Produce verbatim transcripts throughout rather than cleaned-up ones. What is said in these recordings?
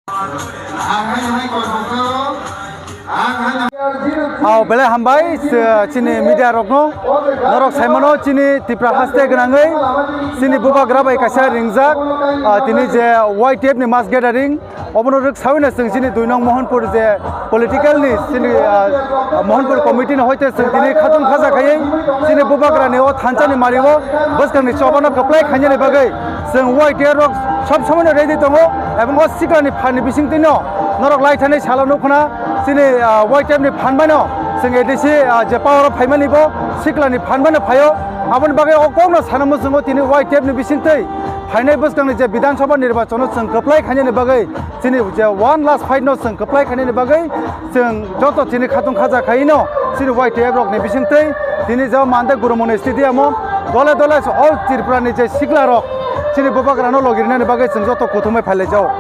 Ang hai hai kok bokaro, ang hai hai. Aw, belai hambai, se-, chini media rokno, norok saimano chini Tipra haste gwnangwi, chini bubagra bai kaisa ringjak, ah, tini je Y T F ni mass gathering, obono rwk sawino chwng chini dui nong Mohanpur je political ni chini, ah, Mohanpur committee ni hoite chwng tini khatung khaja khaiwi chini bubagra ni o thansa ni mari o bwskang ni choba no kwplai khainani bagwi chwng Y T F rok sob somoi no ready tongo, ebong o sikla ni phan ni bising twi no norok lai thani salo nuk khna chini, ah, Y T F ni phan bai no chwng A D C, ah, je power o phaimani bo sikla ni phan bai no phaio, aboni bagwi o kok no sana muchungo tini Y T F ni bising twi phainai bwskang ni je Bidhan Sabha nirbachon no chwng kwplai khainani bagwi chini je one last fight no chwng kwplai khainani bagwi chwng joto chini khatung khaja khaino chini Y T F rok ni bising twi tini je Mande Gurumoni stadium o dole dole all Tripura ni je sikla rok chini bubagra no logi rinani bagwi chwng joto kuthumwi phailaijao.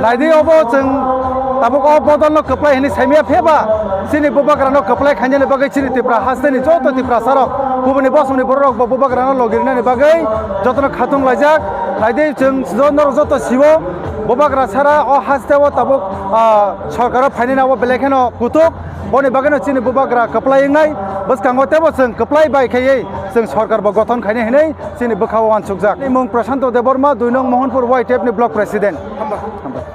Naidi obo chwng tabuk o bodol no kwplai hwnwi saimaya pheba chini bubagra no kwplai khainani bagwi chini Tripura haste ni joto Tiprasa rok kubuni bosong ni borok rok bo bubagra no logi rinani bagwi joto no khatung laijak. Naidi chwng jo-, norok joto siwo bubagra sara o haste o tabuk, ah, sorkar o phainani abo belai kheno kutuk. Boni bagwi no chini bubagra kwplai wngnai, bwskango teibo chwng kwplai bai khaiwi chwng sorkar bo gothon khainai hinwi chini bwkha o uansukjak. Ni mung Prashanto Debbarma, dui nong Mohanpur Y T F ni block president. Hambai.